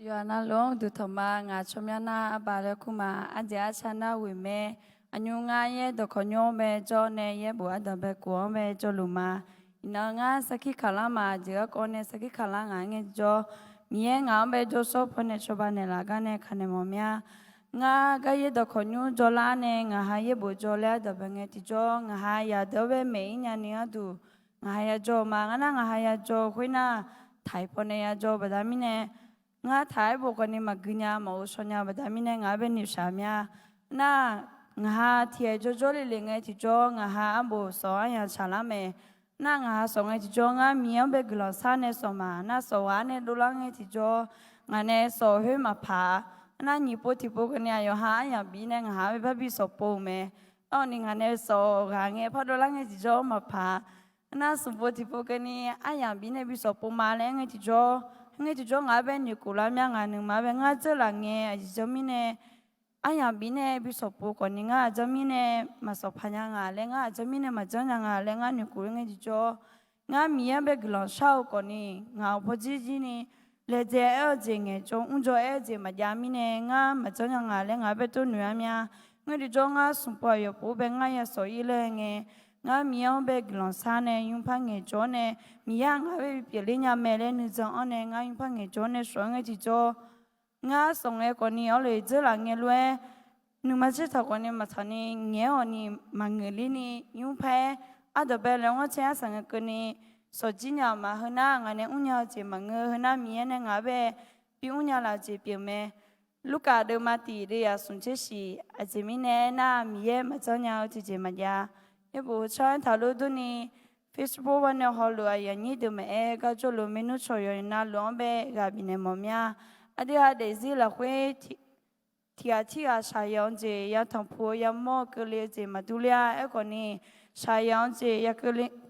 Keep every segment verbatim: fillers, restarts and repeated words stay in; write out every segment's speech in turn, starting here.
Yawqha navluf-anr uqduq tanqma. Ngaq tsawrmyanr nar arbaq laer kur ma. Arjeq arca nar ghoeq mae. Aqnymr ngar yaer dawqkawq nymr-anr bae jawr nae yaerbof ardanq bae kof-anr bae jawrluf ma. Iqnan ngar sarkir kaqlar ma. Jeq garkawv nae sarkir kaqlar ngaq-anr ngae jawr, Miqyaer ngaq-anr bae jawrshawr pawnae cawba naeqlaf gar nae kaq naeq mawf mya. Ngar gar yaer dawqkawq nymr jawrlar nae ngaq ha yaerbof jawr laer ardanq bae ngae tiqjawr, ngaq ha yaqdeuq-anr bae maeq-ir nyani gharduq ngaq ha yajawr-eu ma. Ngar nar ngaq ha yajawr khoernar, taq-iq pawnae yajawr-eu baqda mirnae, ngar taq-aer bof khawfni maqgui nya maqghov shaw nya-eu baqda mirnae ngaq-anr bae noeqshaq mya. Nar, ngaq ha tiqghaq jawrjawr le le ngae tiqjawr, ngaq ha arbof sawq aryamq tsaqlar mae. Nar, ngaq ha sawq ngae tiqjawr ngar Miqyaer-anr bae guiqlanq shar nae sawq maq. Nar, sawq ghaq-anr nae dovlar ngae tiqjawr, ngaq nae sawq khoer maqpaq. Nar, nyiq pov tiqpov keuvni aqyawf ha aryamq bif nae ngaq ha-anr bae parbi sawq pov-eu mae. Awr ni ngaq nae sawq ghaq ngae par dovlar ngae tiqjawr maqpaq. Nar, smq pov tiqpov keuvni aryamq bif nae bi sawq pov ma laer ngae tiqjawr, ngae tiqjawr ngaq-anr bae noeqkhof lar mya. Ngaq nuima bae ngar dzeurlaf ngae aqjeq jawr mirnae, aryamq bif nae bi sawq pov khawfni ngar aqjawr mirnae maqsawq paq nya nga laer, ngar aqjawr mirnae maqjanr nya nga laer ngar noeqkhof-ir ngae tiqjawr, ngar Miqyaer-anr bae guiqlanq shar-eu khawfni ngaq-euq pawjir jir ni laejae aer-eu jeq ngaeqjawr mrjawr aer-eu jeq maqjav mirnae ngar maqjanr nya nga laer ngaq-anr bae tov noeq-ar mya. Ngae tiqjawr ngar smq pov aqyawf pov-aer bae ngar yasawq-ir laer ngae, ngar Miqyaer-anr bae guiqlanq shar nae nymrpar ngaeqjawr-awr nae, Miqyaer-aq ngaq-anr bae bipyeuf ler nya mae laer nuijan-anr nae ngar nymrpar ngaeqjawr-awr nae shawq-anr ngae tiqjawr, ngar sawq ngae khawfni awr le dzeurlaf ngae lof-aer, nuima tsertaq khawfni maqtaq ni ngaeq-awr ni maqngeuf ler ni nymrpar-aer, ardanq bae laer ngar caer arsaq ngae keuvni sawq jir nya-euq ma. Heu nar ngaq nae mrnya-eu jeq maqngeur. Heu nar Miqyaer nae ngaq-anr bae bi mrnya laf-eu jeq pyeuf mae. Lurkaf deuvma tiq deuvyaq smq tser shiq. Aqjeq mirnae aernar, Miqyaer maqjanr nya-eu tiqjeq maqjav. Yaerbof tsawrhaq-aer taqlor durni, Facebook bawrnae hawluf aqyuif aqnyir deuq maqaer, gar jawrluf maernmr cawq yawqnavluf-anr bae ghaq bifnaeq mawf mya. Aqdui ha daefzir lafkhoer tiq ghaq tirghaq shaqyaq-anr jeq yatanq puq-eu yamawr-eu keuvle-eu jeq maqdur ler-a. Aerkhawfni, shaqyaq-anr jeq ya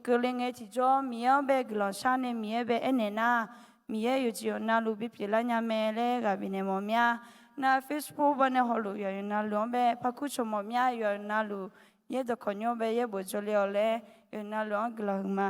keuvle ngae tiqjawr Miqyaer-anr bae guiqlanq shar nae Miqyaer bae aernaeq nar, Miqyaer yawqjeq yawqnavluf bipyeuf lar nya mae laer ghaq bifnaeq mawf mya. Nar, Facebook bawrnae hawluf yawqnavluf-anr bae parkur cawq mawf mya. Yawqnavluf yaer dawqkawq nymr bae yaerbof jawrle-awq laer yawqnavluf-anr guiqlanq huiqma.